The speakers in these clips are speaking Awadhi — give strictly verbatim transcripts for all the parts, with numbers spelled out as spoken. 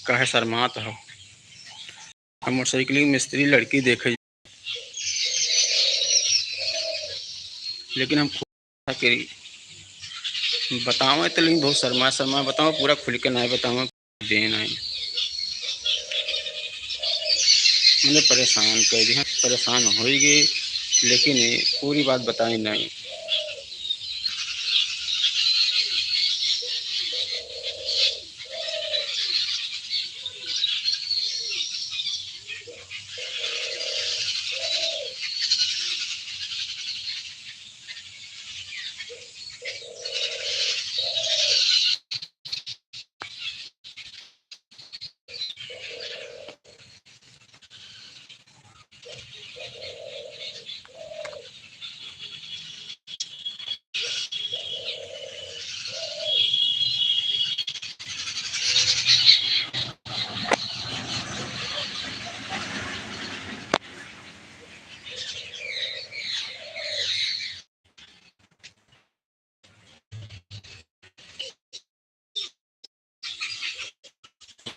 काहे शर्मात हो? हम मोटरसाइकिल की मिस्त्री लड़की देखे, लेकिन हम खुद करी बतावे तो, लेकिन बहुत शर्मा शर्मा बतावे, पूरा खुल के ना बतावे, दे ना। मैंने परेशान कर दिया, परेशान हो ही गई, लेकिन ये पूरी बात बताई नहीं।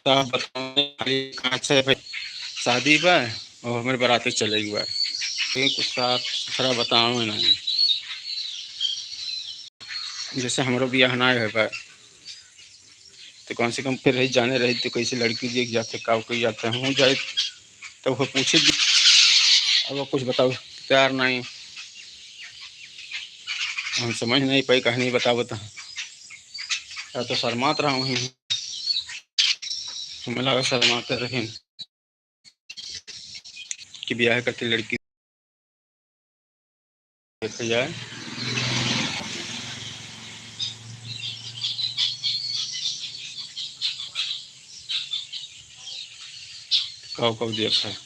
साफ बताओ, खाली पाँच छः भाई शादी बा और हमारे बारात चले गई बा। लेकिन कुछ साफ सुथरा बताओ ना, जैसे हमरो बियाह ना है बा, तो कम से कम फिर रही जाने रही तो कैसे लड़की देख जाते, का कोई जाते, हम जाए तब वो पूछे दी। अब वो कुछ बताओ तैयार नहीं, हम समझ नहीं पाई, कहानी बता बता। या तो शर्मात रहा वहीं, हमें लगा शर्माते रहे कि ब्याह करती लड़की देखा जाए। कब कब देखा है।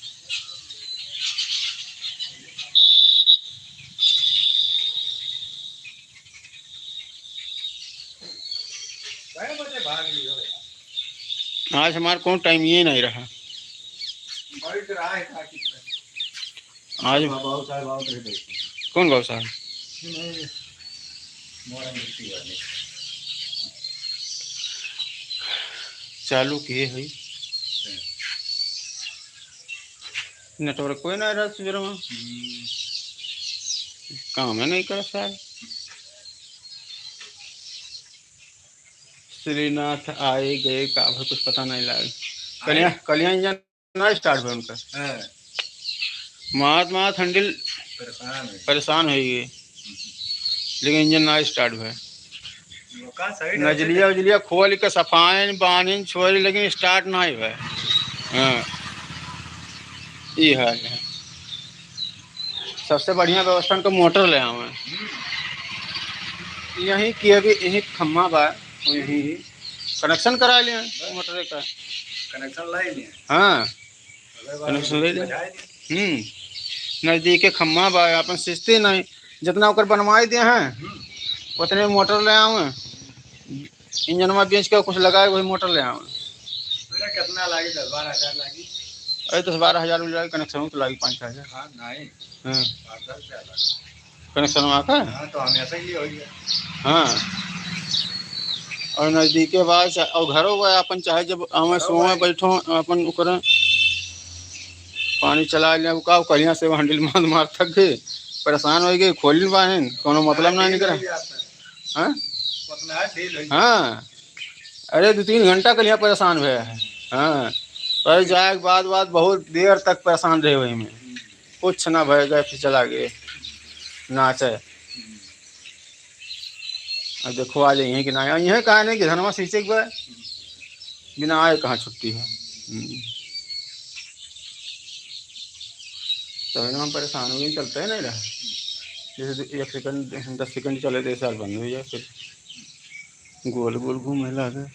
आज हमार कौन टाइम ये नहीं रहा। आज बाबू साहब आओ तो बैठ। कौन बाबू साहब? चालू किए है। नेटवर्क कोई ना रहा सुबह में। काम है नहीं कर साहब। श्रीनाथ आए गए का अभी कुछ पता नहीं लगा। कलिया, कलिया इंजन ना स्टार्ट भा उनका। हाँ। मात मात हैंडल परेशान है। परेशान होइ गए, लेकिन इंजन ना स्टार्ट भा। वो का सही ढंग से नजलिया उजलिया खोल के सफाइन बानिन छोरी, लेकिन स्टार्ट ना ही भा। हाँ, ये हाल है। सबसे बढ़िया व्यवस्था उनका मोटर ले आवे। हम्म। यहीं की अभी यहीं खम्मा बा, यहीं कनेक्शन करा लिया मोटर का। कनेक्शन लाई लिया। हाँ, अगले बार कनेक्शन ले लिया। बजाए दिया। हम्म, नजदीके खम्मा बा, अपन सिस्ती नहीं, जितना ओकर बनवाई दिए हैं, हम्म। उतने मोटर ले आवे, इंजनमा बेच के कुछ लगाए, वही मोटर ले आवे। बेटा, कितना लागी? दस बारह हजार लागी। अरे, दस बारह हजार में लागी, कनेक्शन तो लागी पाँच छः हजार। हाँ, नहीं। हाँ। आठ दस हजार लागी। कनेक्शन वहाँ का? हाँ, तो हमेशा ही होई है। हाँ। और नजदीके बा, चा-, और घरो बा अपन, चाहे जब आवे घरो सोवे बा। बैठो, अपन ओकरे पानी चला ले, का कलिया से हैंडल मार मार थक गए, परेशान हो गए, खोलिन बाहेन, कोनो मतलब ना निकला। हाँ? हाँ। अरे, दो तीन घंटा कलिया परेशान भए है। हाँ। पर जाए के बाद, बाद बहुत देर तक परेशान रहे वही में। कुछ ना भए, गए फिर चला गए नाचे। अब देखो, आ जाइए कि ना, यहाँ कहा नहीं कि धनवा सींचे के बा, बिना आए कहाँ छुट्टी है। हम्म। तो है ना, हम परेशान हो गए, चलते ही नहीं रहा। जैसे एक सेकंड, दस सेकंड चले तो साल बंद हो जाए, फिर गोल गोल घूमे लागे।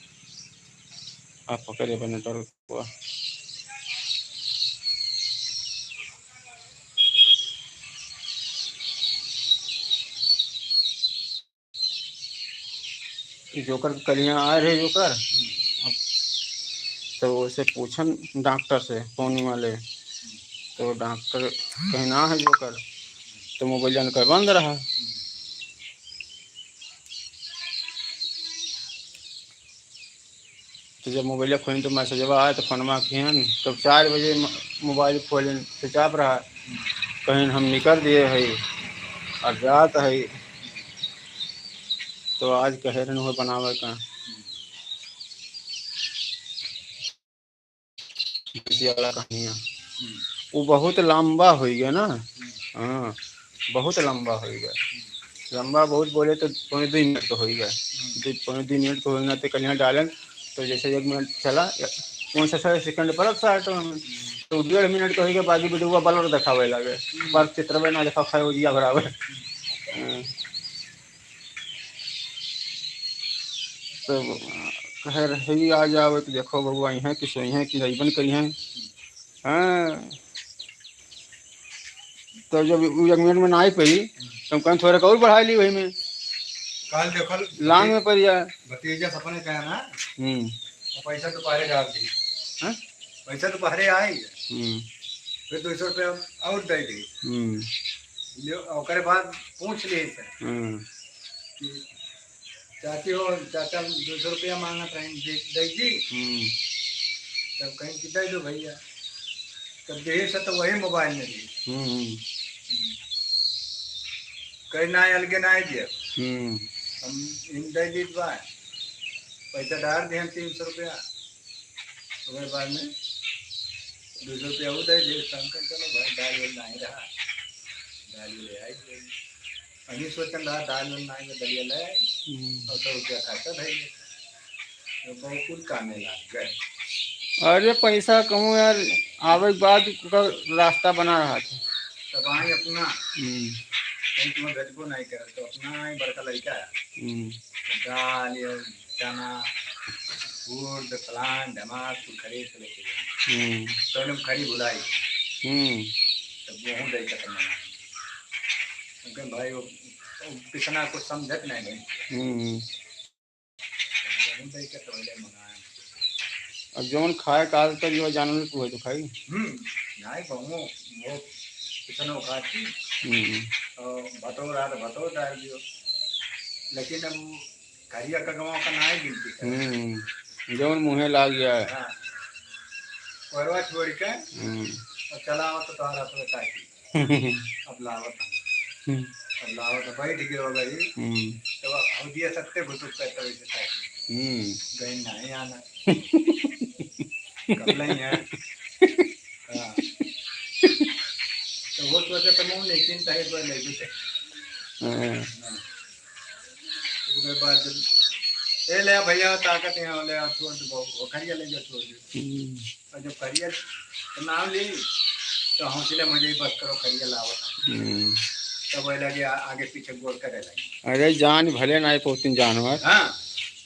आप पकड़े बने डर हुआ। जोकर के कलियाँ आए रहे जोकर, तो उसे पूछन डॉक्टर से, पौनी वाले, तो डॉक्टर कहे ना है जोकर, तो मोबाइल जान कर बंद रहा। जब मोबाइल खोलें तो मैसेजवा आए तो फोनमा किहन, तब चार बजे म-, मोबाइल खोलें, स्विच ऑफ रहा। कहेन हम निकर दिए है और जात है, तो आज कहे रहन हो बनावे का। भैंसिया वाला कहानिया। हम्म। वो बहुत लंबा होइ गया ना। हम्म। हाँ, बहुत लंबा होइ गया। हम्म। लंबा बहुत बोले तो पौने दुइ मिनट का होइ गया। हम्म। दुइ, पौने दुइ मिनट का होइ गया, तो कलियाँ डालें, तो जैसे एक मिनट चला, या पौने छः सेकंड पर अब साठ में। हम्म। तो डेढ़ मिनट का होइ गया, बाकी वीडियो बलर देखावे लगे। हम्म। पर चित्रवे ना देखा, खाए उजिया भरावे। हम्म। हाँ। तो कहे रहे, "आ जावे तो देखो बबुआ, अइहें कि सोइहें कि अइबन करिहें।" हाँ। तो जब उ एक मिनट में ना आई पई, तो हम कहें, "थोड़ा और बढ़ा ली वही में।" काल देखल लांग में पड़ जाए। भतीजा सपने का है ना? हम्म। वो पैसा तो पहले डाल दी। हाँ? पैसा तो पहले आई। हम्म। फिर दो सौ रुपया और दे दी। हम्म। ले, ओकरे बाद पूछ लिए से। हम्म। कि चाची हो, चाचा दो सौ रुपया मांगत रहे, दे, दे दी। हम्म। तब कहीं कि दे दो भैया। तब देहे से तो वही मोबाइल में दी। हम्म। कहीं ना अलगे ना दिया। हम्म। हम इन दे दी बा। पैसा डाल दिए हम तीन सौ रुपया। ओकरे बाद में दो सौ रुपया वो दे दे, तो हम कहे, "चलो भाई, दाल वाल नहीं रहा, दाल ले आई।" अभी सोचन रहा, दाल वाल नहीं, दलिया ले आई। हम्म। और सौ रुपया खर्चा भइल। तो बहुत कुल कामे लाग गए। अरे, पैसा कहूँ यार, आवे के बाद का रास्ता बना रहा था। तब आई अपना, हम्म। कहीं तुम्हें भेजबो नहीं करे, तो अपना ही बड़का लड़का है। हम्म। दाल, ये चना, उर्द, फलान, ढमाक, कुल खरीद के लेके गए। हम्म। तो हम खरीद भुलाई। हम्म। तो गेहूं दे के तब मंगाए। क्योंकि भाई वो, वो पिसना कुछ समझत नहीं भाई। हम्म। तो गेहूं दे के तो ले मंगाए। अब जौन खाए का आदत है, जो जानवर को है तो खाई। हम्म। नहीं, बहुओं, वो पिसनो खाती। हम्म। और भतोर आ तो भतोर डाल दियो। लेकिन अब करिया कगवा का नाई गिनती करे। हम्म, जौन मुँहे लाग गया है। हाँ। कोरवा छोड़ के हम्म। और चला आओ तो तोहरा तो ताकि। अब लावत है। हम्म। अब लावत है, बैठ गए हो गई। हम्म। तो अब दिया सत्ते घुटुक करते वैसे ताकि। हम्म। गए नहीं आना। कब नहीं है? हाँ। तो वो सोचे तो मुँह नहीं चिंता है, कोई नहीं भी हाँ। हाँ। ओकरे बाद जब, "ए ले भैया, ताकत यहाँ ले, छोड़ दे, वो, वो खरिया ले जा, छोड़ दे।" हम्म। और जब खरिया तो नाम ली, तो हौसले में जाई, "बस करो, खरिया लाओ।" हम्म। तब वो लगे आ-, आगे पीछे गोल करे लगे। अरे, जान भले ना आए पोतिन जानवर, हाँ।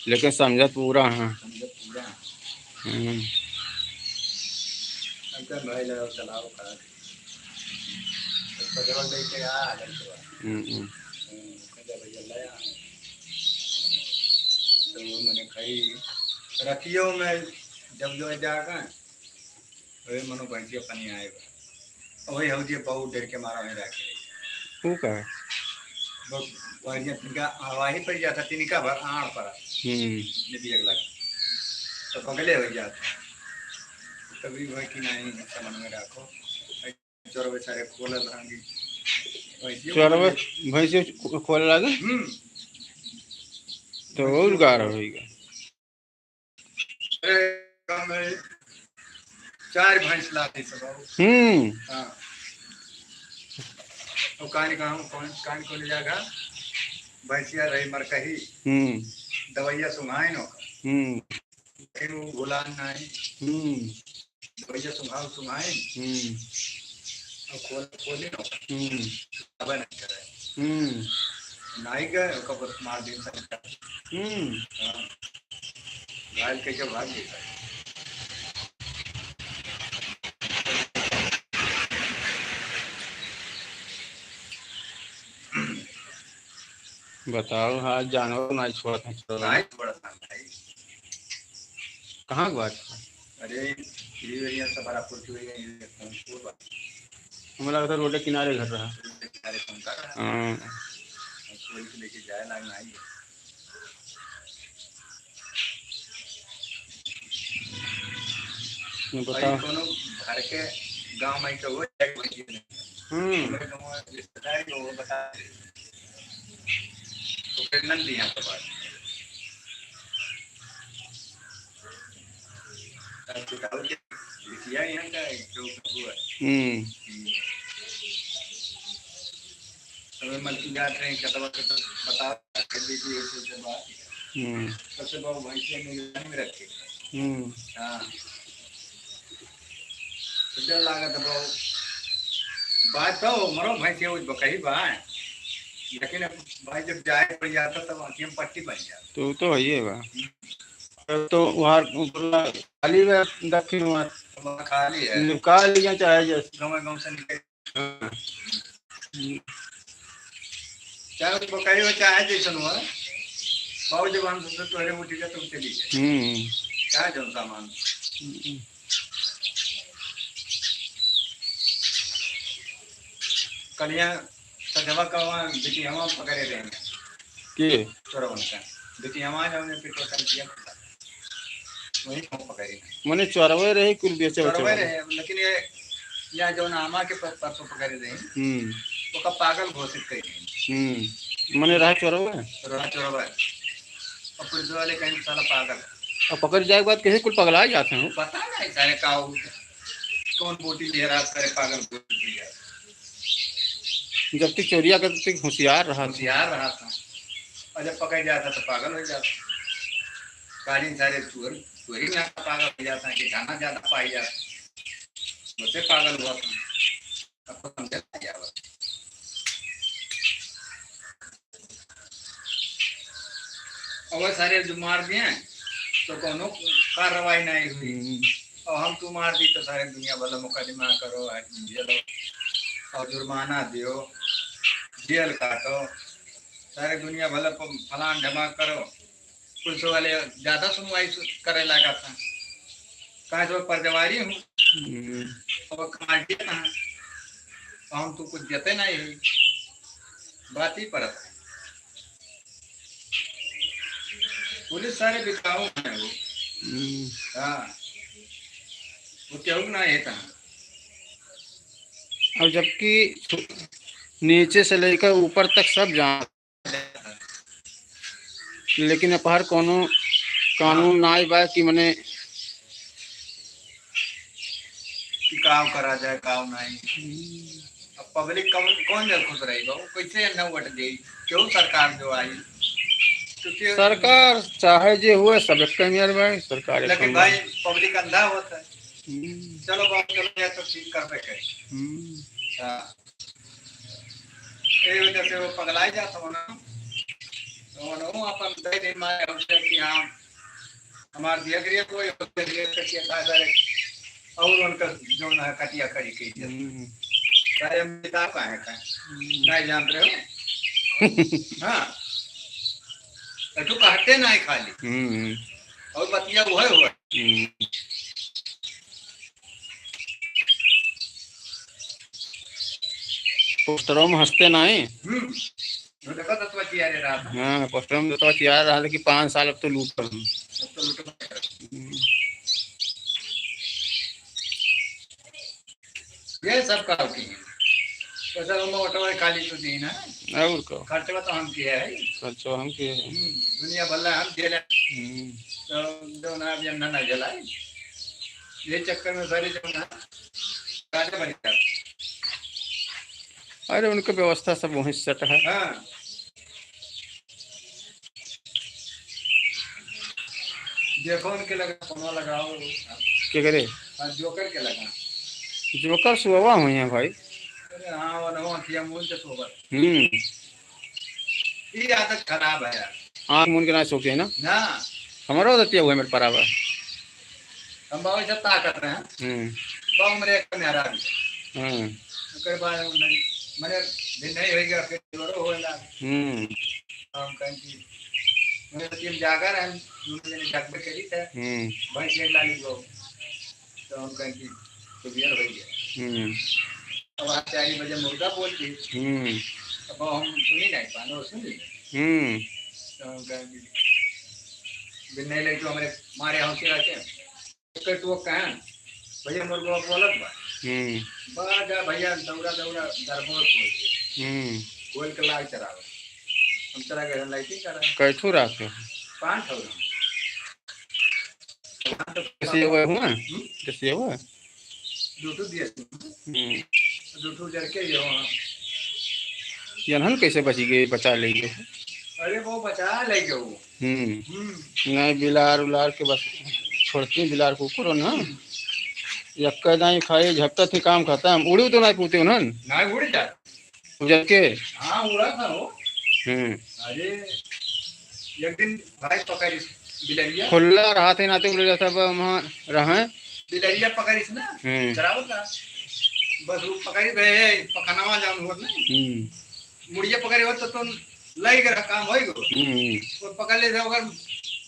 लेकिन समझत पूरा है। समझत पूरा है। हम्म। अब कल भाई लगा चलाओ खा। तो पेट्रोल दे के आ, आ गए तो। हम्म, हम्म। हम्म, कहते भैया ले आ। तो मैंने खई, रतियों में जब जो जागा, वही मनो भैंसिया पानी आएगा। वही हो जे बहुत डर के मारा वहीं रखे। वो का? बस वही तिनका आवाही पर जाता, तिनका भर आड़ पड़ा। हम्म। नदी अगला। तो पगले हो जाता। तभी वही कि नहीं, समझ में रखो। चोरवे सारे खोले भांगी। भैंसियों चोरवे खोले। भैंसियों खो-, खोले लागे? हम्म। तो भैंसियों और गार खोले। होइगा। अरे, गाँव में चार भैंस लाती सब। हम्म। हाँ। और कान कहाँ, कौन, कान कौन जाएगा? भैंसिया रही मरकही। हम्म। दवाइया सुंघाइन ओकर। हम्म। लेकिन वो भुलान नहीं। हम्म। दवाइया सुंघाओ, सुंघाइन। हम्म। और खोल, खोली ना। हम्म। अब नहीं करे। हम्म। नहीं गए, ओकर बस मार दिन से। हम्म। हाँ। घायल के जब भाग गए। बताओ, हाँ, जानवर नहीं छोड़त हैं, छोड़त नहीं। नहीं छोड़त हैं, भाई। कहाँ के बात है? अरे, ये area सब बरापुर के area, ये कौन सी बात? हमें लगा था रोड के किनारे घर रहा। रोड के किनारे कौन का रहा? हाँ। और कोई को लेके जाए लाग नहीं। नहीं, बताओ। भाई, कोनो घर के गाँव में तो वो एक बच्ची नहीं। हम्म। हमारे गाँव में रिश्तेदारी को वो बता दे। तो फिर नंद यहाँ पर बात। अब बताओ कि बिटिया यहाँ का है, जो हुआ है। हम्म। हम्म। तो मैं मलकिन जात रहे, कहता बा, कहता बता, कर दीजिए, ऐसे, ऐसे बात। हम्म। सबसे बड़ा भैंसिया निगरानी में रखे। हम्म। हाँ। तो डर लागत है बहुत। बात तो मरो भैंसिया उस बकही बा। लेकिन अब भाई जब जाए पड़ जाता तब आँखी में पट्टी बन जाता। तो, तो है ये बा। हम्म। अब तो वहाँ खाली बा, दक्षिण वहाँ। वहाँ खाली है। निकाल लिया चाहे जैसे। गाँव, गाँव से निकल हाँ। चाहे वो बकरी हो, चाहे जैसन हो, बाबू जब हम सबसे तोहरे उठी जा, तुम चली जाए। हम्म। चाहे जौन सामान। हम्म। कलिया सजवा का वहाँ बिटियावा पकड़े रहे। के? चोरवन का। बिटियावा जौन है, पिटो कर दिया। वही को पकड़ी नहीं। मने चोरवे रहे, कुल बेचे चोरवे बचे रहे, लेकिन ये, या जौन आमा के प-, परसों पकड़े रहे, हम्म। ओका पागल घोषित कर दिए। हम्म। मने रहा चोरवे? रहा चोरवे। अब पुलिस वाले कहीं साला पागल है। अब पकड़ जाए के बाद कैसे कुल पगला जाते हैं? पता नहीं सारे का हो, कौन बोटी ले रहा करे पागल घोषित किया। जब तक चोरिया करते तक होशियार रहा था। होशियार रहा था। और जब पकड़ जाता तो पागल हो जाता। कालीन सारे चोर, चोरी में आता पागल हो जाता है कि धना ज्यादा पाई जाता। वैसे पागल हुआ था। अब तो समझे ना क्या हुआ। और वह सारे जो मार दिए, तो कोनो कार्रवाई नहीं हुई। हम्म। और हम तू मार दी तो सारे दुनिया भर मुकदमा करो, जेल और जुर्माना दियो, जेल काटो, सारे दुनिया भर प-, फलान ढमाक करो। पुलिस वाले ज्यादा सुनवाई सु-, करे लगा था। कहाँ से वो परजवारी हूँ, हम्म। और कमांडिया कहाँ, और हम तो कुछ देते नहीं है, बात ही पड़त है। पुलिस सारे बिकाऊ हैं वो। हम्म। हाँ, वो केहू ना है कहाँ। और जबकि छु-, नीचे से लेकर ऊपर तक सब जान, लेकिन अपहर कोनो कानून ना आए बा कि मने कि काव करा जाए, काव नहीं। हम्म। अब पब्लिक कौन, कौन जन खुश रही बा? वो कैसे न वोट दे? क्यों सरकार जो आई? क्योंकि सरकार चाहे जे हुए, सब एक नियर बा, सरकार एक लेकिन भाई, पब्लिक अंधा होता है। हम्म। चलो बाबू, चलो, या तो ठीक करबे करे। हम्म। हाँ। ए वजह से वो पगलाई जात हो ना। तो वो अपन दे दे मारे हमसे कि हाँ, हमार दिया करिए कोई, और दिया करिए का करे, और उनका जो ना कटिया करी के इज्जत। हम्म। सारे हम किताब का है का? हम्म। नहीं जान रहे हो? हाँ। तो तू कहते नहीं खाली। हम्म। और बतिया वो है, वो है। हम्म। पोस्टरों में हंसते नहीं। हम्म। वो देखो तो, तो चिया रे रहा था। हाँ, पोस्टरों में तो चिया रहा था कि पाँच साल अब तो लूट कर हम। अब तो लूट कर। हम्म। ये सब का होती है। तो सर, हम ऑटो में खाली तो दी ना। और का? खर्चवा तो हम किया है। खर्चवा हम किया है। हम्म, दुनिया भला हम झेले। हम्म। तो जो ना, अब यन्ना ना झेलाई। ये चक्कर में सारे जो ना, राजा बन गया। अरे, उनके व्यवस्था सब वहीं सेट है। हाँ। देखो उनके लगा, फोन लगाओ। के करे? हाँ, जोकर के लगा। जोकर सुबह हुई हैं भाई। अरे हाँ, वो नवा अखिया मूंद के सोबर। हम्म। ये आदत खराब है यार। आँख मूंद के ना सोचे ना। ना। हमारा तो हुए मेरे पराबर। हम बाबा से ताकत रहे हैं। हम्म। बाबा मेरे एक मेहरा भी। हम्म। ओकर बाद उन्हें, मने, दिन नहीं होई गया, फिर जोरो होला। हम्म। हम कहें कि, मने, तीन जागा रहे, दोनों जने जागबे करी थे। हम्म। भैंस एक लाली गो। तो हम कहें कि, तो बियर हो गया। हम्म। अब आज चार बजे मुर्गा बोल दी। हम्म। अब हम सुनी नहीं, पानो सुनी। हम्म। तो हम कहें कि, दिन नहीं लगी तो हमारे मारे हौसला के। ओकर टोक कहाँ? भैया मुर्गवा बोलत बा। हम्म। बा जा भैया, दौड़ा दौड़ा दरबोर खोल के। हम्म। खोल के लाग चरावे। हम चला गए, हम लाइटिंग करा। कैठू राखे? पाँच ठो रहा। पाँच ठो। कैसे हुआ हुआ? हम्म? कैसे हुआ? दो ठो दिया। हम्म। दो ठो जर के ये हुआ। ये अनहन कैसे बची गई, बचा ले गए? अरे वो बचा ले गए वो। हम्म। हम्म। नहीं, बिलार उलार के बस छोड़ती, बिलार कुकुर हो ना। हम्म। यक्का दाई खाई, झपटा थी, काम खत्म। उड़ी तो नहीं पूते उन्हन। नहीं, उड़ जा। उजर के? हाँ, उड़ा था वो। हम्म। अरे, एक दिन भाई पकड़िस बिलरिया। खुला रहा थे, नाते उड़ जाता बा, वहाँ रहे। बिलरिया पकड़िस ना, हम्म। चरावत रहा। बस वो पकड़ी रहे, पखनवा जान होत ना। हम्म। मुड़िया पकड़े होत तो तुम लई गए, काम होई गो। हम्म। वो पकड़ ले था ओकर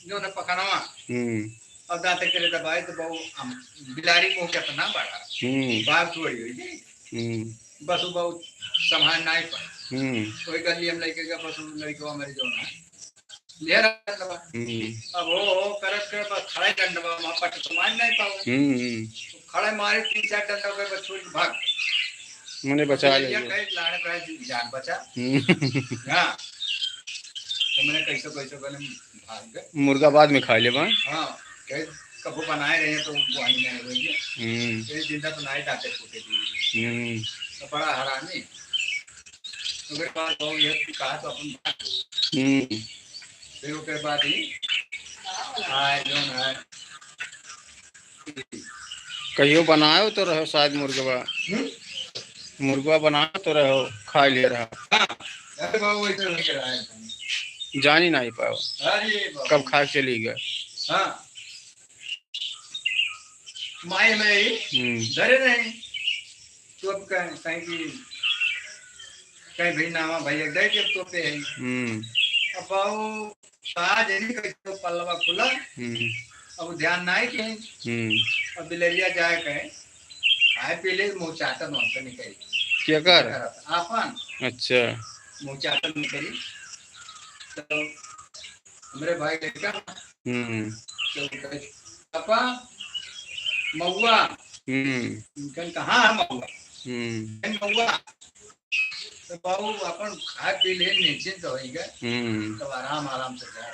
जो ना पखनवा। हम्म। अब दांते करे दबाए तो बहु हम बिलारी मुंह के अपना बड़ा। हम्म। बाप चोरी हुई जी। हम्म। बस वो बहुत संभाल नहीं पाए। हम्म। कोई गली हम लेके गए, बस वो लड़के हमारे जो ना ले रहा था। हम्म। अब हो, हो करत के बस खड़े डंडवा वहाँ पट तो मार नहीं पाओ। हम्म, हम्म। खड़े मारे तीन चार डंडा के बस छोड़ के भाग। मने बचा ले ये गए। कहे लाड़ पे जान बचा। हम्म। हाँ। तो मैंने कैसे, कैसे, मैंने भाग गए। मुर्गा बाद में खा ले बा। हाँ, कहे कबो बनाए रहे तो वो आनी नहीं होइए। हम्म। ये जिंदा तो नहीं डांटे फूटे दिए। हम्म। तो बड़ा हरामी। ओकरे बाद वो ये कहा तो अपन बात हो। हम्म। फिर ओकरे बाद ही आए जौन है। कहियो बनायो तो रहो शायद मुर्गवा। हम्म? मुर्गवा बनायो तो रहो, खा ले रहा। हाँ। अरे बाबू, वैसे नहीं कराए। जानी नहीं पाओ। अरे बाबू। कब खा के चली गए। हाँ। माई में ही हम्म। डरे नहीं। तो अब कहें, कहें कि, कहें भाई नामा भाई एक दाई के तो पे है। हम्म। अब बाबू कहा जनी कैसे पल्लवा खुला। हम्म। अब ध्यान नहीं के। हम्म। अब बिलरिया जाए कहे, खाए पी ले, मुँह चाटत वहाँ से निकल। क्या कर? आपन। अच्छा। मुँह चाटत निकली। तो हमरे भाई लड़का। हम्म। तो कहे, "पापा, महुआ।" हम्म। कहें, "कहाँ है महुआ?" हम्म। कहें, "महुआ।" तो बाबू अपन खा पी ले, निश्चिंत होइगा। हम्म। तो आराम, आराम से जाए।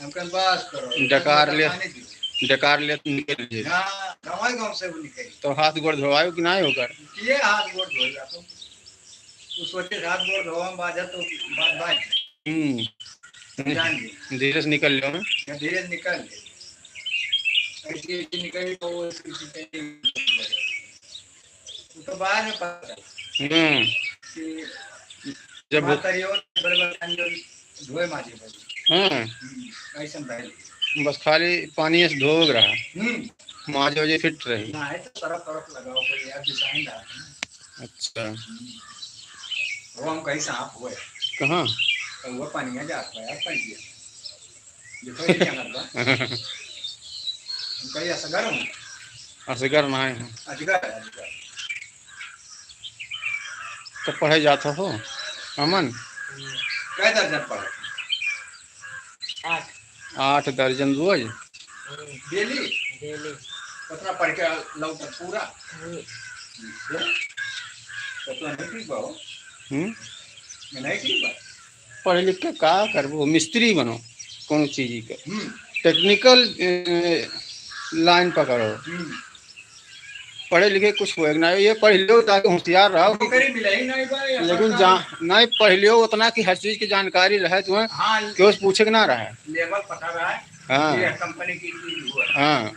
हम कहें, "बस करो, डकार ले, पानी पियो।" डकार ले तो निकल जाए। हाँ, गाँव गाँव से वो निकल। तो हाथ गोड़ धोवायो कि नहीं होकर? ये हाथ गोड़ धोएगा तो। तू सोचे हाथ गोड़ धोवा में बाझा तो बात बात। हम्म। जान ले। धीरे से निकल लो, हाँ? या धीरे से निकल ले। ऐसे, ऐसे निकल तो वो ऐसे, ऐसे, वो तो बाद में पता चला। हम्म। कि जब वो माता रे और बड़े बड़े धोए माजे बड़े। हाँ। हम्म, ऐसन भइल। बस खाली पानी से धोग रहा। हम्म। माजे वजे फिट रही। ना, है तो तरफ तरफ लगाओ कोई यार, design डाल। अच्छा। हम्म। वो हम कहीं साँप हुए। कहाँ? तो वो पानी में जात बा यार, पानी में। देखो ये क्या करता? हम कहीं असगर हूँ। असगर ना है। अजगर है, अजगर। तो पढ़े जात हो, अमन? हम्म। कै दर्जन पढ़े? आठ। आठ दर्जन रोज? हम्म। Daily? Daily। उतना पढ़ के लौट पूरा? हम्म। हम्म। तो नहीं ठीक बा हो। हम्म? नहीं ठीक बा। पढ़ लिख के का करबो? मिस्त्री बनो, कोनो चीज के। हम्म। Technical, ए, line पकड़ो। हम्म। पढ़े लिखे कुछ होए ना, ये पढ़ लियो ताकि होशियार रहो। नौकरी मिले ही नहीं बा, ये लेकिन सरकार जा-, नहीं पढ़ लियो उतना कि हर चीज की जानकारी रहे तुम्हें, हाँ, केहू से पूछे के ना रहे। Level पता रहे, हाँ। ये company की चीज हुआ। हाँ।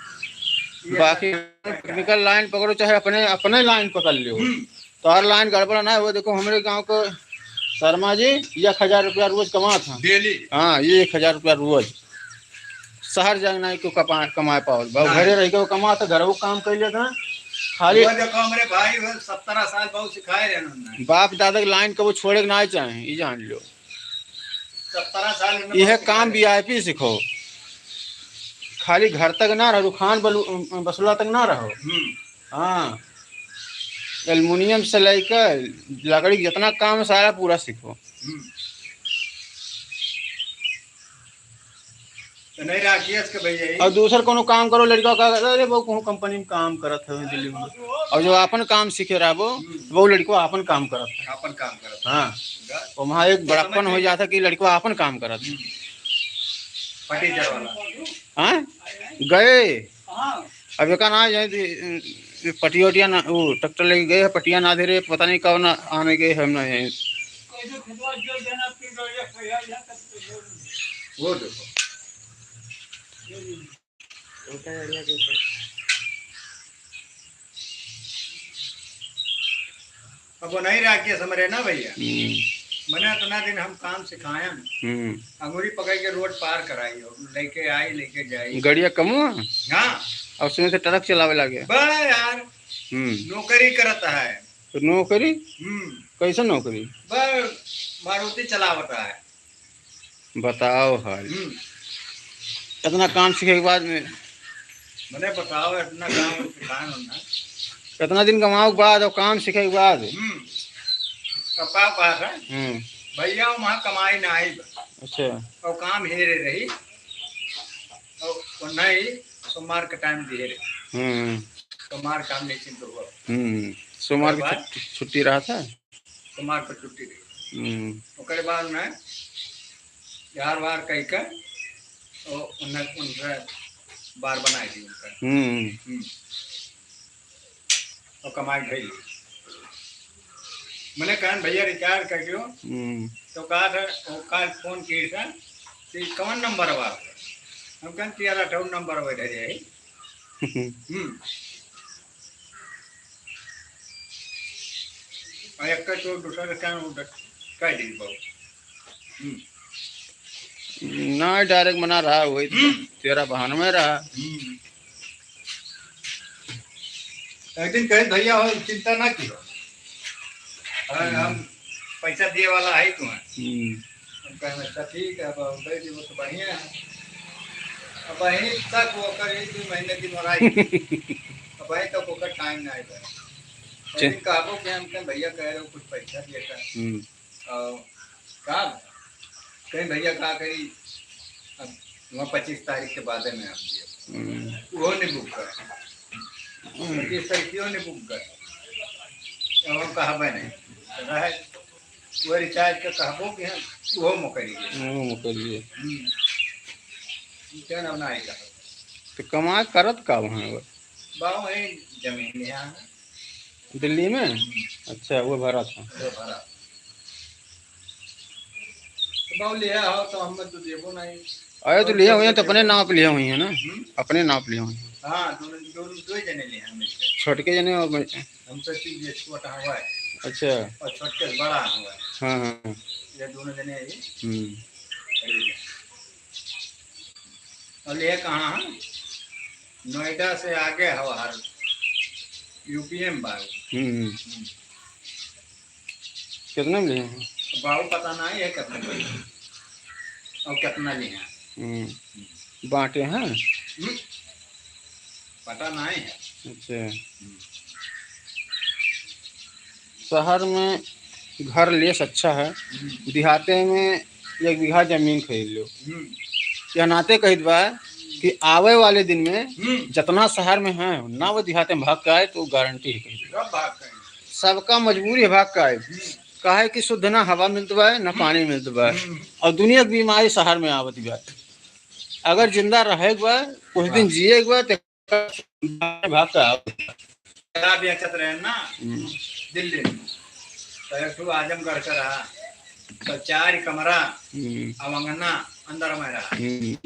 ये बाकी सरकार technical line पकड़ो, चाहे अपने, अपने line पकड़ लियो। हम्म। तोहार line गड़बड़ ना हो। देखो, हमरे गाँव के शर्मा जी एक हजार रुपया रोज कमात हैं। Daily? हाँ, ये एक हजार रुपया रोज। शहर जाए ना, क्यों कपा-, कमाए पावत बा। नहीं। घरे रह के वो कमात है, घरवो काम कर लेता है। खाली वो देखो, हमरे भाई वो सत्रह साल बहुत सिखाए रहे उन्होंने। बाप दादा के line कबो छोड़े के ना चाहे, ये जान लो। सत्रह साल उन्होंने यह बहुत काम सिखाए रहे। VIP सीखो, खाली घर तक ना रहो, खान बलु-, बसुला तक ना रहो। हम्म। हाँ, aluminium से लेकर लकड़ी जितना काम है, सारा पूरा सीखो। हम्म। नहीं राखियस के भैया ही। और दूसर कोनो काम करो, लड़का का, "अरे, वो कोनो कंपनी में काम करत है दिल्ली में।" और जो आपन काम सीखे रहबो, हम्म। वो लड़का आपन काम करत है। आपन काम करत है। हाँ। गा-, वो वहाँ एक तो बड़प्पन समझ हो गए। जाता कि लड़का आपन काम करत है। हम्म। फटीचर वाला। हाँ? गए। हाँ। अब एका ना जाए, ए, पटिया उटिया ना, वो ट्रैक्टर लेके गए हैं, पटिया ना दे रहे, पता नहीं कब ना आने गए, हम ना जाए। वो देखो। अब वो नहीं रहा कि समझ रहे ना भैया। हम्म। मने इतना दिन हम काम सिखायन, हम्म। अंगूरी पकड़ के रोड पार कराई हो, लेके आई, लेके जाई। गड़िया कमो? हाँ। और उसमें से ट्रक चलावे लागे। बा यार, हम्म। नौकरी करत है। तो नौकरी? हम्म। कैसे नौकरी? बा, मारुति चलावत है। बताओ हाल। हम्म। इतना काम सीखे के बाद में। मने बताओ, इतना काम सिखाए हो ना। इतना दिन कमाओ के बाद और काम सीखे के बाद। हम्म। अब का बात है? हम्म। भैया, वहाँ कमाई ना आई बा। अच्छा। और काम हेरे रही। और वो नहीं, सोमवार के टाइम दिए रही। हम्म। सोमवार काम निश्चिंत हुआ। हम्म। सोमवार की ओकरे बाद छुट्टी, छुट्टी रहा था? सोमवार पर छुट्टी रही। हम्म। ओकरे बाद में यार वार कह के ओ उन्हें, उनसे बार बनाई दी उनका। हम्म। हम्म। और कमाई भई। मने कहन, "भैया रिचार्ज कर दियो।" हम्म। तो कहा था, वो काल फोन किए था कि कौन नंबर बा? हम कहन, "तेरा अठारह नंबर बा इधर यही।" हम्म। और एक का चोर दूसरा का क्या order कर दी बाबू। हम्म। ना, direct मना रहा, वही तो हम्म। तेरा बहाना में रहा। हम्म। एक दिन कहे, "भैया हो, चिंता ना कियो। और हम्म। हम पैसा दिए वाला है तुम्हें।" हम्म। हम कहें, "अच्छा, ठीक है, अब हम दे दी, वो तो बढ़िया है।" अब वहीं तक वो कर, एक दो महीने की मोराई। अब वहीं तक ओकर टाइम ना आइल। चे- लेकिन कहबो कि हम कहें, "भैया कह रहे हो, कुछ पैसा दिए का।" हम्म। और का कहीं भैया का करी, अब वहाँ पच्चीस तारीख के बाद में हम दिए। हम्म। वो नहीं बुक कर। हम्म। पच्चीस तारीख की वो नहीं बुक कर। अब हम कहबे नहीं। रहे, वो रिचार्ज के कहबो कि हम वो मुकरिए। वो मुकरिए। हम्म। क्या नाम ना आएगा? तो कमा करत का वहाँ वो? बा वहीं जमीन लिहा है। दिल्ली में? हम्म। अच्छा, वो भरा था। वो भरा। तो बाबू लिहा हो तो हमें तो देबो नहीं। अरे तो और लिहा हुई है तो अपने नाम पे लिहा हुई है ना? हम्म? अपने नाम पे लिहा हुई है। हाँ, दो, दो, दो जने लिहा मिलके। छोटके जने और बड़े? हम तो चीज ये छोटा हुआ है। अच्छा। और छोटके से बड़ा हुआ है। हाँ, हाँ, हाँ। ये दोनों जने हैं ये। हम्म। खरीदे। और ये कहाँ है? नोएडा से आगे हवा हर यूपी में बाबू। हम्म। हम्म। कितना में लिए हैं? बाबू पता नहीं है कितना में। और कितना लिए हैं? हम्म। बांटे हैं? हम्म। पता नहीं है। अच्छा। हम्म। शहर में घर लेस अच्छा है, हम्म। देहाते में एक बीघा जमीन खरीद लो। हम्म। यह नाते कहित बा कि आवे वाले दिन में हम्म। जितना शहर में है, ना वो देहाते में भाग के आए, तो गारंटी है कहित बा। सब भाग के आए। सबका मजबूरी है भाग के आए। हम्म। काहे कि शुद्ध ना हवा मिलत बा, ना हम्म। पानी मिलत बा। हम्म। और दुनिया की बीमारी शहर में आवत बा। अगर जिंदा रहे के बा, कुछ दिन हाँ। जिए के बा, तो भाग का। शराब बेचत रहे ना, हम्म। दिल्ली में। तो एक ठो आजमगढ़ का रहा, तो चार कमरा, हम्म। और अंगना अंदर में रहा। हम्म।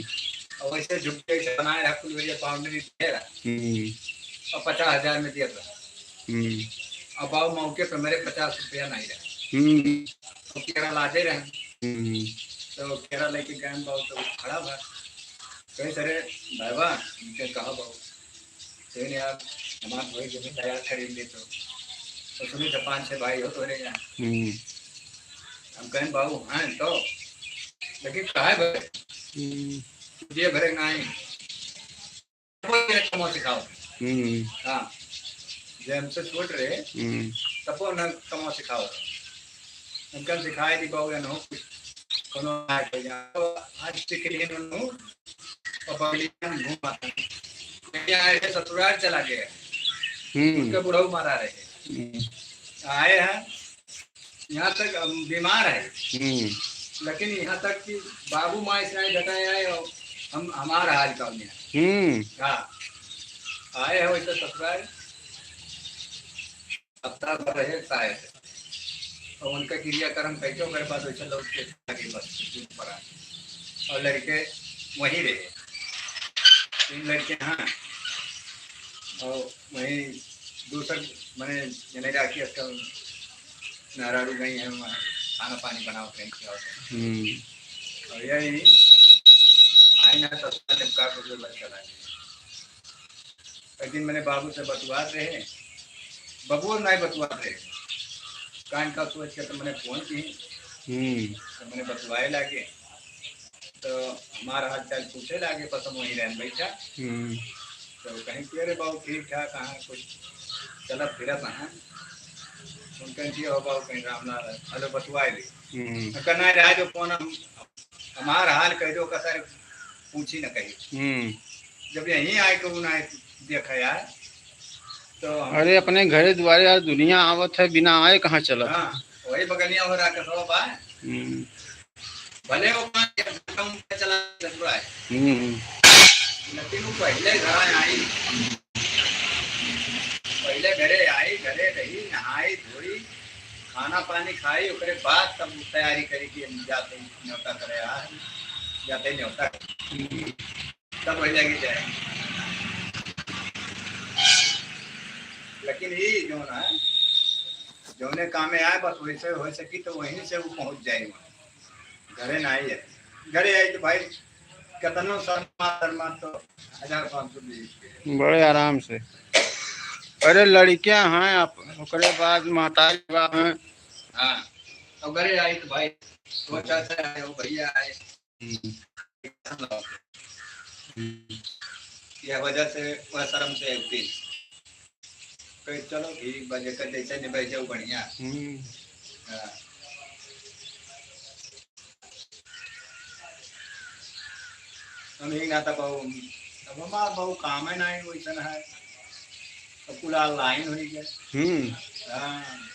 और वैसे झुग्गी से बनाए रहा, कुल area boundary दे रहा। हम्म। और पचास हजार में दिया था। हम्म। अब बाबू मौके पे मेरे पचास रुपया नहीं रहा। हम्म। तो केरा लादे रहे। हम्म। तो केरा लेके गए बाबू, तो खड़ा भा। कहे, "सरे, भाईवा, इनके कहा बाबू, तो इन्हें आप हमार भाई जमीन लगा खरीद ले तो।" तो सुनी तो पाँच छह भाई हो तोरे यहाँ। हम्म। हम कहें, "बाबू, हैं तो, लेकिन काहे भरे?" हम्म। ये भरे नहीं। कोई एक कमो सिखाओ। हम्म। हाँ। जे हमसे छोट रहे, हम्म। तबो न कमो सिखाओ। उनका सिखाए दी बाबू या न हो कुछ। कोनो आए थे यहाँ। तो आज से के लिए उन्होंने पपलियन घूम आए। यहाँ आए थे, ससुराल चला गया। हम्म। उनके बुढ़ऊ मारा रहे। हम्म। आए हैं, यहाँ तक हम बीमार है। हम्म। लेकिन यहाँ तक कि बाबू माँ इस नहीं बताए आए और हम, हमारा हाल का नहीं। हम्म। हाँ। आए हैं वैसे ससुराल। हफ्ता भर रहे शायद। और उनका क्रियाकर्म कैसे ओकर बाद वैसे लौट के चला गए बस दिन पर आए। और लड़के वहीं रहे, तीन लड़के हैं। और वहीं दूसर, मने, जने जाके आजकल मेहरारू गई हैं वहाँ, खाना पानी बनाओ कहीं क्या होता है। हम्म। और यही आई ना तो जब का कुछ बच्चा लागे। एक दिन मैंने बाबू से बतुआत रहे, बबुआ नहीं बतुआत रहे, कान का सोच के तो मैंने फोन की, हम्म। तो मैंने बतुआए लागे, तो हमारा हाल चाल पूछे लागे, बस हम वहीं रहन बैठा। हम्म। तो कहीं कि, "अरे बाबू, ठीक ठाक, कहाँ कुछ चलत फिरत हैं?" उनका जी हो बाबू, कहीं रामलाल है, हेलो, बतुआए ली। हम्म। उनका नहीं रहा जो फोन हम हमार हाल कह दो, का सारे पूछी न कही। हम्म। जब यहीं आए के उ ना देखा यार, तो हम अरे, अपने घरे दुआरे यार, दुनिया आवत है, बिना आए कहाँ चलत? हाँ, वही बगलिया हो रहा कसवा बा। हम्म। भले वो पाँच एक घंटा उनका चला जाता है। हम्म। लेकिन वो पहले घर आई, पहले घरे आई, घरे रही, नहाई, धोई, खाना पानी खाई, ओकरे बाद तब तैयारी करी कि हम जाते ही न्योता करे आ, जाते ही न्योता करे। तब वही लगी जाए। लेकिन ये जो ना, जौने कामे आए, बस वैसे हो सकी तो वहीं से वो पहुँच जाए वहाँ। घरे ना आई है। घरे आई तो भाई, केतनो शर्मा, शर्मा तो हजार पाँच सौ बीस के। बड़े आराम से। अरे, लड़कियां हैं आप, ओकरे बाद महतारी बा हैं। हाँ, तो घरे आई तो भाई, वो चाचा आए, वो भैया आए। हम्म। हम्म। यह वजह से वह शर्म से उठी। कहे, "चलो ठीक बा, जेकर जैसे निभाई जाऊ बढ़िया।" हम्म। हाँ। हम ही ना तब, अब हमार बहु काम है ना, वैसन है। अब कुल online हो गया। हम्म। हाँ।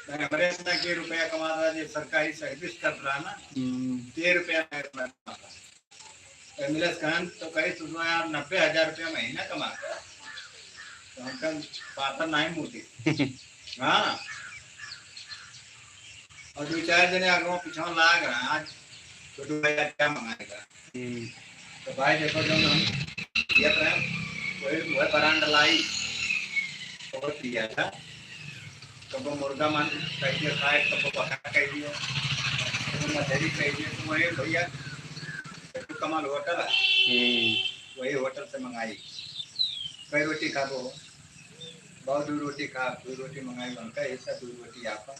मैं हमरे इतना के रुपया कमात रहा, जे सरकारी service करत रहा ना, हम्म। ते रुपया मैं कमात रहा। मिलस कहन तो कही, "तू तो यार नब्बे हजार रुपया महीना कमात रहा।" तो हम कहा, "पातर नहीं मूती।" हाँ। और दो चार जने आगे पीछे लाग रहा, आज छोटू भाई आज क्या मंगाएगा? हम्म। तो भाई देखो, जो हम दिया था, वही, वही brand लाई, बहुत दिया था। कबो मुर्गा मान कह दिया खाए, कबो बकरा कह दिया, कबो मछली कह दिया, तो वही भैया, छोटू कमाल होटल है, हम्म। वही होटल से मंगाई। कई रोटी खाबो? बहुत दो रोटी खा, दो रोटी मंगाई, उनका हिस्सा दो रोटी आपन।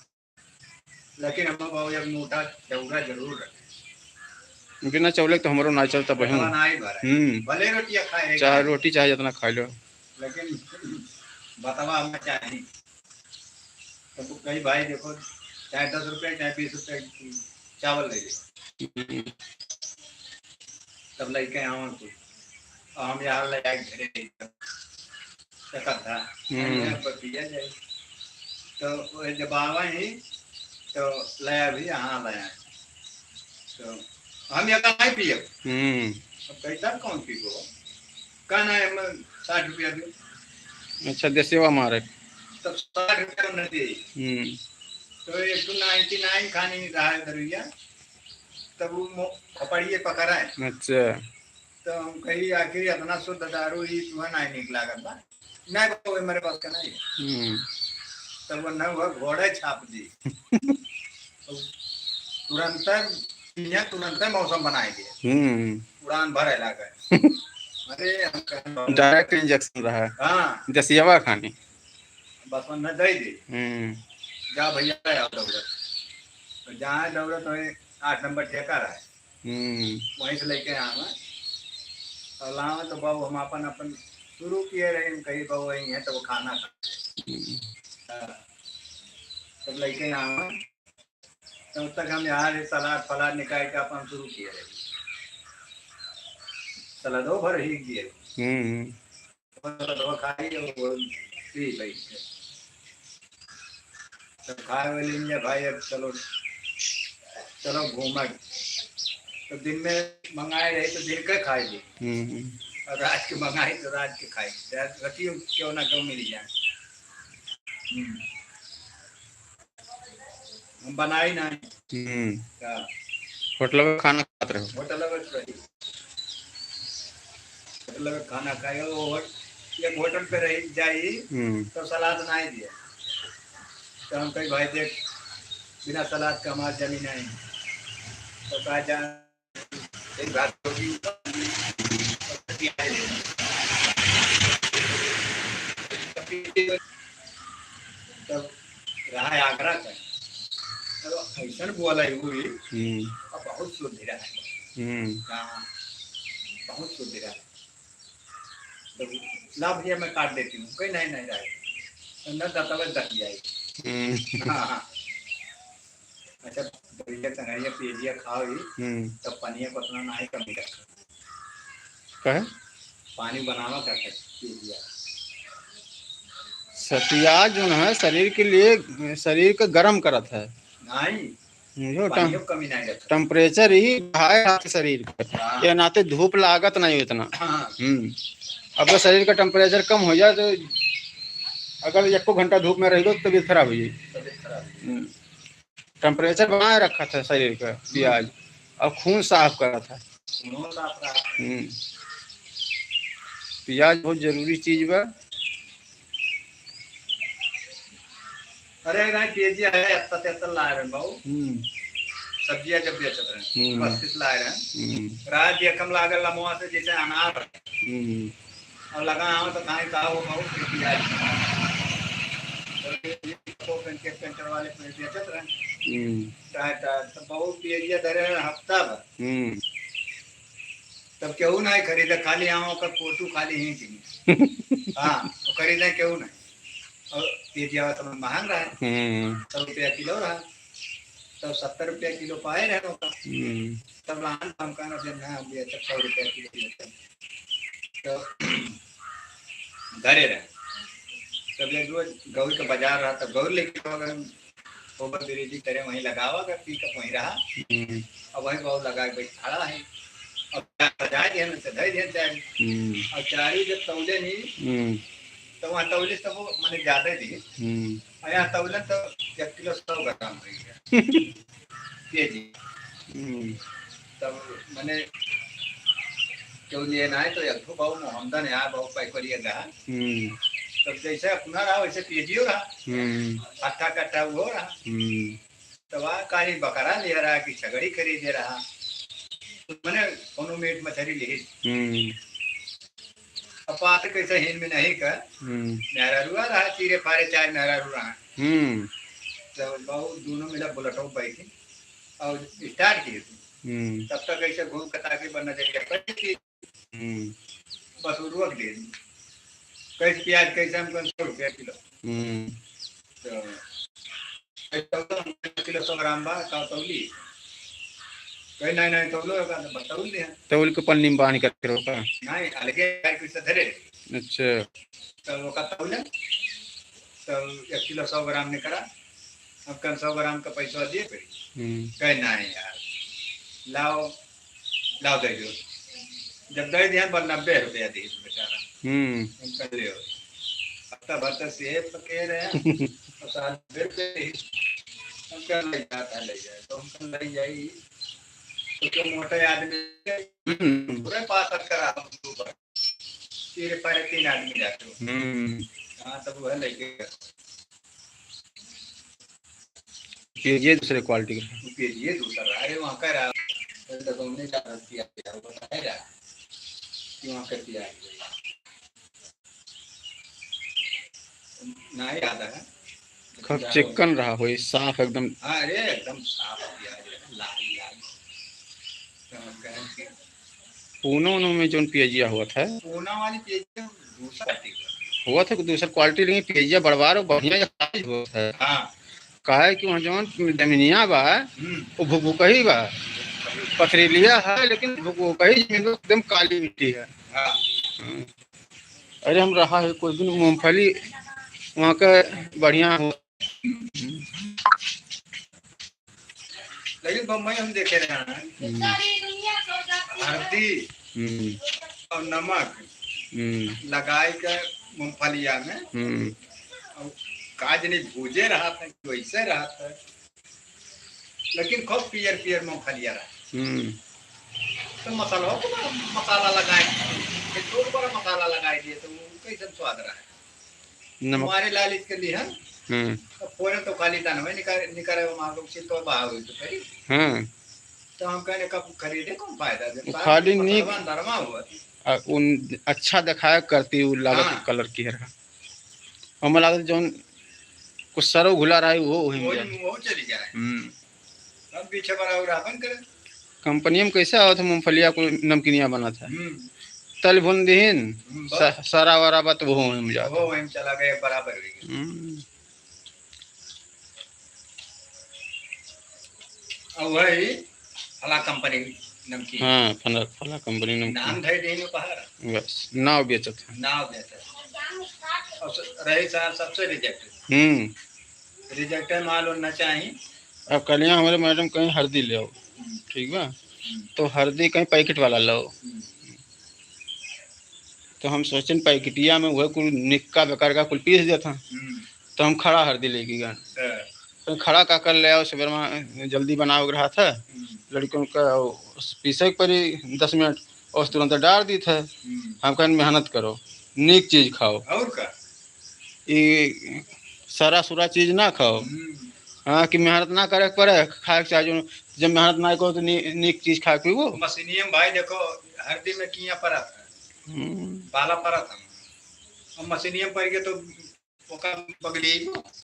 लेकिन हम बाबू एक मोटा चौरा जरूर रखे। बिना चौले के तो हमरो ना चलता बहिन। पेटवा ना ही भरे। हम्म। भले रोटियां खाए, चाहे खाए। रोटी चाहे जितना खा लो। लेकिन बतवा हमें चाही। तो तू कही, "भाई देखो, चाहे दस रुपये, चाहे बीस रुपये की चावल ले लो।" हम्म। तब लेके आवन कुछ। और हम यहाँ ले आए घरे एकदम। एक आधा। हम्म। यहाँ पर पिया जाए। तो वो जब आवा ही, तो लया भी यहाँ लया। तो हम यहाँ नहीं पिए। हम्म। अब पैसा कौन पीबो? कहना है, "मैं साठ रुपया दे।" अच्छा, देसेवा मारे। तब साठ रुपया न दे। हम्म। तो एक ठो ninety nine खानी रहा है दरुइया, तब वो मो-, फपड़िए पकड़ा है। अच्छा। तो हम कही, "आखिर इतना शुद्ध दारू ही तुम्हें नहीं निक लागत बा?" "नहीं बाबू, हमारे पास का नहीं है।" हम्म। तब वो न हुआ, घोड़े छाप दी। तो तुरंत, यहाँ तुरंत मौसम बनाए दिए। हम्म। उड़ान भरे लागे। अरे, हम कहें, "बाबू।" Direct injection रहा। हाँ। देसियावा खानी। बस उन्हें दे दी। हम्म। "जा भैया, ले आओ दौड़त।" तो जहाँ दौड़त वहीं आठ नंबर ठेका रहा है। हम्म। वहीं से लेके आवे। और लावे तो बाबू हम अपन, अपन शुरू किए रहे, हम कही, "बाबू वही है तो वो खाना खा।" हम्म। हाँ। तब लेके आवे। तब तक हम यहाँ से सलाद फलाद निकाल के अपन शुरू किए रहे। सलादो भर ही किए। हम्म। सलादो खाई और वो पी बैठ के। तो खाए वाली ने भाई, अब चलो, चलो घूमक। तो दिन में मंगाए रही तो दिन के खाए ली। हम्म। और रात के मंगाई तो रात के खाई। रात, रात क्यों ना क्यों मिल जाए। हम्म। हम बनाई ना। हम्म। का? होटल में खाना खात रहो। होटल में रही। होटल में खाना खाए, वो होट-, एक होटल पे रही, जाई, हम्म। तो सलाद ना ही दिया। तो हम कही, "भाई देख, बिना सलाद का हमार जमी नहीं।" तो कहा, "जा, एक बात होगी।" तब रहा है आगरा का। तो ऐसन बोला ही हुई, हम्म। अब बहुत शुद्ध रहा है। हम्म। हाँ, बहुत शुद्ध रहा है। तो ला भैया, मैं काट देती हूँ। कहीं नहीं, नहीं रहा है। तो न दतवे दत जाए। हम्म। हाँ, हाँ। अच्छा, बढ़िया टंगड़िया पियजिया खाओ ही, हम्म। तब पनिया को उतना ना ही कमी रखा। कहे? पानी बनावा का कर पियजिया। सतिया जो है शरीर के लिए, शरीर का गरम करत है। नहीं, समझो, पानी टम-, को कमी नहीं रखा। Temperature ही हाई रहत शरीर का। हाँ। ये नाते धूप लागत नहीं उतना। हाँ। हम्म। अब शरीर का temperature कम हो जाए तो अगर एको घंटा धूप में रह लो तो तबीयत खराब हो जाए। तबीयत खराब हो जाए। हम्म। Temperature बनाए रखत है शरीर का पियाज, और खून साफ करत है। खूनो साफ रहत है। हम्म। पियाज बहुत जरूरी चीज बा। अरे, ना केजी है, अत्ता तेत्ता लाए रहे बाबू। हम्म। सब्जियां जब बेचत रहे, हम्म। पच्चीस लाए रहे। हम्म। रात ये कम लागल लमवा से जैसे अनार। हम्म। और लगा आओ तो खाए का हो, बहुत टेस्टी है। तो ये पेंटर, पेंटर वाले पे बेचत रहे। हम्म। टायर, टायर, तो बहुत पियजिया धरे रहे हफ्ता भर। हम्म। तब केहू नहीं खरीदे, खाली आम ओकर फोटो खाली ही थी। हाँ, वो खरीदे केहू नहीं। और पियजिया तो महंग रहा, हम्म। सौ रुपया किलो रहा, तब सत्तर रुपया किलो पाए रहे ओकर। हम्म। तब लहान हम कहना से ना, हम ये तब सौ रुपया किलो लेते हैं। तो घरे रहे। तब एक रोज गौर के बाजार रहा, तब गौर लेके आ गए। ओवर ब्रिज करे वहीं लगावा, अगर पिकअप वहीं रहा। हम्म। अब वहीं बहुत लगा के बैठ खड़ा है। अब सजा दिया न, सजा दिया चारी। हम्म। और चारी जब तौले नहीं, हम्म। तो वहाँ तौले तो वो, माने, ज्यादा ही दिए। हम्म। और यहाँ तौले तो एक किलो सौ ग्राम हो गया। केजी। हम्म। तब मने केहू लिए ना है तो एक ठो बाबू मोहम्मदन है, बाबू पैकरिया का। हम्म। तब जैसे अपना रहा वैसे केजियो रहा। हम्म। हट्ठा कट्ठा वो रहा। हम्म। तब आ काली बकरा ले रहा कि छगड़ी खरीदे रहा। तो मने कोनो मीट मछली ले। हम्म। अब बात कैसे हिन में नहीं कर। हम्म। मेहरारुआ रहा, चीरे फारे चार मेहरारू रहा। हम्म। तो बाबू दोनों मिला बुलेटो बैठे और start किए थे। हम्म। तब तक ऐसे घूम कता के बन नजरिया पड़ी थी। हम्म। बस वो रोक दे। कैसे पियाज कैसे हम कहें सौ रुपया किलो। हम्म। तो किलो सौ ग्राम बा, का तौली? कहे, "नहीं, नहीं, तौलो है का?" तो तौल दिया। तौल के पन्नी में बांध के रखे रहो का? नहीं, अलगे गाय के से धरे। अच्छा। तो वो का तौले, तो एक किलो सौ ग्राम निकला। अब कल सौ ग्राम का पैसा दिए पड़ी। हम्म। कहे, "नहीं यार, लाओ।" लाओ दे दो। जब दे दिया, बस नब्बे रुपया दी बेचारा। हम्म। हम कर लियो। हफ्ता भर तक सेब पके रहे, और साल भर पे ही हम कर ले जाता, ले जाए। तो हम कर ले जाई, तो जो मोटे आदमी हम्म। पूरे पास करा हम ऊपर। तेरे पारे तीन आदमी जाते हो। हम्म। हाँ, तब वह लेके गए। पेजिया दूसरे quality के रहा। पेजिया दूसरा रहा। अरे, वहाँ का रहा, तो तुमने क्या गलती किया, वो बताया कि वहाँ का किया। ना याद है। खूब चिकन रहा होई, साफ एकदम। हाँ, अरे, एकदम साफ पियाज, लाल, लाल। समझ गए? पूना, उना में जौन पियजिया होत है। पूना वाली पियजिया दूसरा quality का। होत है कि दूसर quality, लेकिन पियजिया बड़वार और बढ़िया या साफ होत है। हाँ। काहे कि वहाँ जौन जमीनिया बा, हम्म। वो भुकभुकही बा, पथरीलिया है, लेकिन भुकभुकही जमीन बा, एकदम काली मिट्टी है। हाँ। हम्म। अरे, हम रहा है कुछ दिन मूंगफली वहाँ का बढ़िया हो। लेकिन बम्बई हम देखे रहे हैं, हम्म। हल्दी हम्म। और नमक हम्म। लगाई के मूंगफलिया में, हम्म। और का जनी भूजे रहत है, वैसे रहत है, लेकिन खूब पियर पियर मूंगफलिया रहा। हम्म। तो मसाला हो, तो बड़ा मसाला लगाए, एक दो बड़ा मसाला लगाए दिए, तो वो कैसन स्वाद रहा है? नमक। हमारे लालिच के लिए है। हम्म। तो फोरन तो खाली दाना में निकाल, निकाले, वो मार लो, उसी तो बाहर हुई तो करी। हम्म। तो हम कहने, "कब खरीदे, कौन फायदा?" जब वो सारा खाली मसाला नीक नरमा हुआ थी। आ, उन अच्छा दिखाया करती, वो लागत हाँ। कलर की है रहा। हमें लागत जौन कुछ सरौ घुला रहा है, वो वही में वही जाए। वो चली जाए। हम्म। अब पीछे बड़ा हो रहा, बंद करे। कंपनिया में कैसे आवत है, मूंगफलिया को नमकीनिया बनत है। हम्म। तल भून दीहिन, हम्म, बस। स-, सरा वरा बा तो वो वहीं में जाता। वो वहीं चला गया, बराबर हो गया। हम्म। और वही फला कंपनी नमकीन। हाँ, फला, फला कंपनी नमकीन। नाम धर दीहिन उपहार। बस, नाव बेचत है। नाव बेचत है। और स-, रही सा-, सबसे रिजेक्ट। हम्म। रिजेक्ट है, माल और ना चाही। अब कल यहाँ हमारे मैडम कहीं हल्दी ले आओ, हम्म। ठीक बा? हम्म। तो हल्दी कहीं पैकेट वाला लाओ। हम्म। तो हम सोचेन पैकेटिया में वह कुल निक्का बेकार का कुल पीस देता। हम्म। तो हम खड़ा हल्दी लेके गए। हाँ। तो खड़ा का कर ले आओ, सुबह में जल्दी बनावे के रहा था। हम्म। लड़कियों का पीसे के परी दस मिनट, और तुरंत डाल दी था। हम्म। हम कहन मेहनत करो, नीक चीज खाओ। और का? ई सरा सुरा चीज ना खाओ। हम्म। हाँ, कि मेहनत ना करे के पड़े, खाए के चाहे जो, जब मेहनत ना करो तो नी-, नीक चीज खाए के पीबो। मशीनिया में भाई देखो, हल्दी में किया परत है। हम्म। बाला परत है। अब मशीनिया में पड़ गए तो ओका बगली।